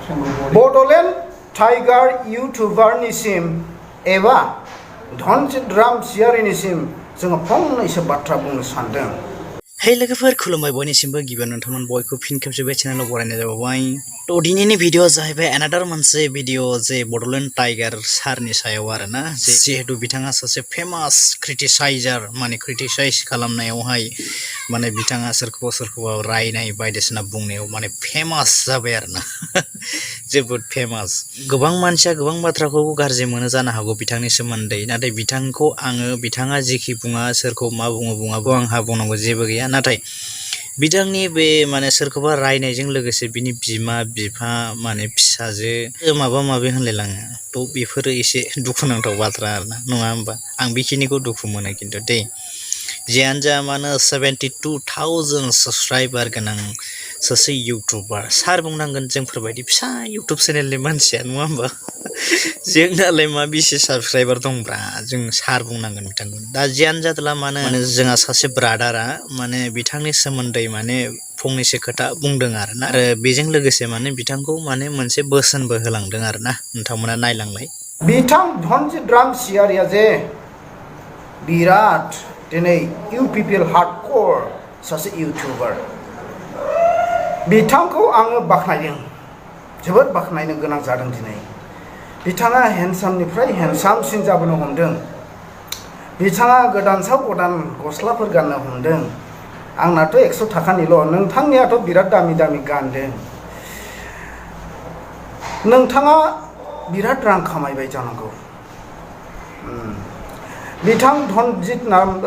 Bodoland Tiger YouTuberनिसिम एबा धनजित रामसियारिनिसिम जोङो फंनैसो बाथ्रा बुंनो सानदों। Hey लोगोफोर खुलुमबाय बयनिसिमबो गिबियावनो नोंथांमोन बयखौ फिन खेबसे बे चेनेलाव बरायनाय जाबाय। थ' दिनैनि भिडिअ जाहैबाय एनादार मोनसे भिडिअ जे बड'लेण्ड टाइगार सारनि सायाव आरोना जिहेतु बिथाङा सासे फेमास क्रिटिसाइजार माने क्रिटिसाइज खालामनायावहाय माने बिथाङा सोरखौबा रायनाय बायदिसिना बुंनायाव माने फेमास जाबाय आरोना जोबोद फेमास। गोबां मानसिया गोबां बाथ्राखौ गाज्रि मोनो जानो हागौ बिथांनि सोमोन्दै, नाथाय बिथांखौ आङो बिथाङा जेखि बुङा सोरखौ मा बुङाबो आंहा बुंनांगौ जेबो गैया। नाथाय बिथांनि बे माने सोरखौबा रायनायजों लोगोसे बिनि बिमा बिफा माने फिसाजो माबा माबि होनलायलाङो। थ' बेफोरो एसे दुखुनांथाव बाथ्रा आरोना, नङा होमबा? आं बेखिनिखौ दुखु मोनो खिन्थु दे। जियानो जा मानो 72,000 साबस्क्राइबार गोनां सासे इउटुबार सार बुंनांगोन जोंफोरबायदि फिसा इउटुब चेनेलनि मानसिया, नङा होमबा? जोंनालाय मा बेसे साबस्क्राइबार दंब्रा, जों सार बुंनांगोन बिथांखौ। दा जियानो जादोला मानो जोंहा सासे ब्रादारा माने बिथांनि सोमोन्दै माने फंनैसो खोथा बुंदों आरोना, आरो बेजों लोगोसे माने बिथांखौ माने मोनसे बोसोनबो होलांदों आरोना। नोंथांमोना नायलांलाय। बिथां धनजित रामसियारिया जे बिराद दिनै इउपिपिएल हार्डक'र सासे इउटुबार, बिथांखौ आङो बाख्नायदों, जोबोद बाख्नायनो गोनां जादों दिनै। बिथाङा हेन्डसामनिफ्राय हेन्डसामसिन जाबोनो हमदों। बिथाङा गोदानसाव गोदान गस्लाफोर गाननो हमदों। आंनाथ' 100 थाखानिल', नोंथांनियाथ' बिराद दामि दामि गानदों। नोंथाङा बिराद रां खामायबाय जानांगौ। बिथां धनजित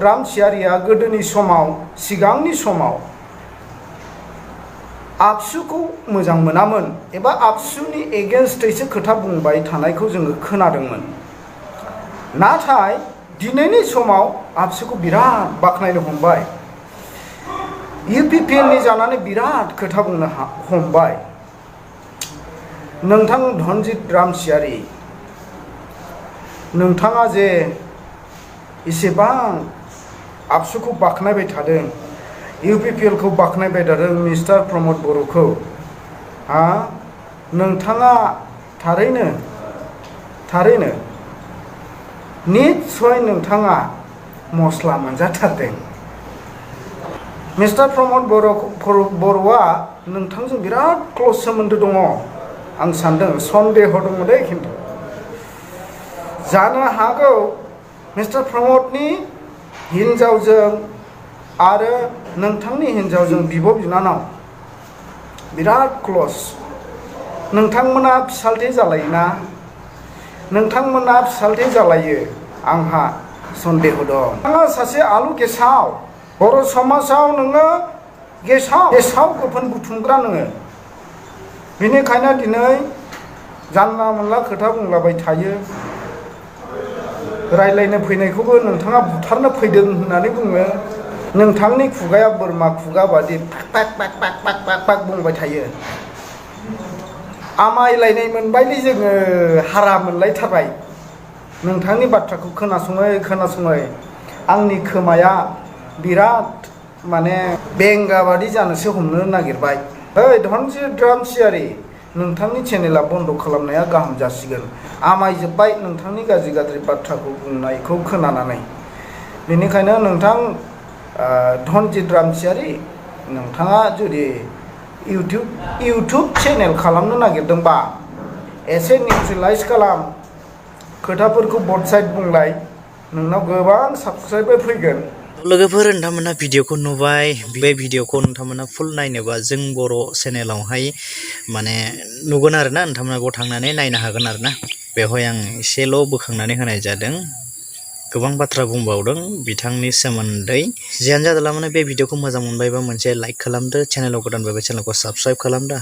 रामसियारिया गोदोनि समाव, सिगांनि समाव आबसुखौ मोजां मोनामोन एबा आबसुनि एगेन्स्टैसो खोथा बुंबाय थानायखौ जोङो खोनादोंमोन। नाथाय दिनैनि समाव आबसुखौ बिराद बाख्नायनो हमबाय। इउपिपिएलनि जानानै बिराद खोथा बुंनो हमबाय। नोंथां धनजित रामसियारि, नोंथाङा जे इसेबां आबसुखौ बाख्नायबाय थादों, इउपिपिएलखौ बाख्नायबाय थादों, मिस्टार प्रमद बर'खौ, नोंथाङा थारैनो निस्सय नोंथाङा मस्ला मोनजाथारदों। मिस्टार प्रमद बर'आ नोंथांजों बिराद क्ल'ज सोमोन्दो दङ आं सान्दों, सन्देह दङ दे। खिन्थु जानो हागौ मिस्टार प्रमदनि हिन्जावजों आरो नोंथांनि हिन्जावजों बिब' बिनानाव बिराद क्ल'ज। नोंथांमोना फिसाज्लाथे जालायोना? नोंथांमोना फिसाज्लाथे जालायो, आंहा सन्देह दं। नोंथाङा सासे आलु गेसाव, बर' समाजाव नोङो गेसाव गोफोन बुथुमग्रा नोङो। बेनिखायनो दिनै जानला मोनला खोथा बुंलाबाय थायो। रायलायनो फैनायखौबो नोंथाङा बुथारनो फैदों होननानै बुङो। नोंथांनि खुगाया बोरमा खुगा बादि पाक बुंबाय थायो। आमायलायनाय मोनबायलै जोङो, हारा मोनलायथारबाय नोंथांनि बाथ्राखौ खोनासङै आंनि खोमाया बिराद माने बेंगा बादि जानोसो हमनो नागिरबाय। ओइ धनजित रामसियारि, नोंथांनि चेनेला बन्द' खालामनाया गाहाम जासिगोन। आमायजोब्बाय नोंथांनि गाज्रि बाथ्राखौ बुंनायखौ खोनानानै। बेनिखायनो नोंथां धनजित रामसियारि, नोंथाङा जुदि इउटुब चेनेल खालामनो नागिरदोंबा एसे निउट्रेलाइज खालाम, खोथाफोरखौ बथ साइड बुंलाय, नोंनाव गोबां साबस्क्राइबार फैगोन। लोगोफोर, नोंथांमोना भिडिअखौ नुबाय। बे भिडिअखौ नोंथांमोना फुल नायनोबा जों बर' चेनेलावहाय माने नुगोन आरोना, नोंथांमोना बेयाव थांनानै नायनो हागोन आरोना। बेवहाय आं एसेल' बोखांनानै होनाय जादों, गोबां बाथ्रा बुंबावदों बिथांनि सोमोन्दै। जियानो जादोला माने बे भिडिअखौ मोजां मोनबायबा मोनसे लाइक खालामदो, चेनेलाव गोदान बायबा चेनेलखौ साबस्क्राइब खालामदो।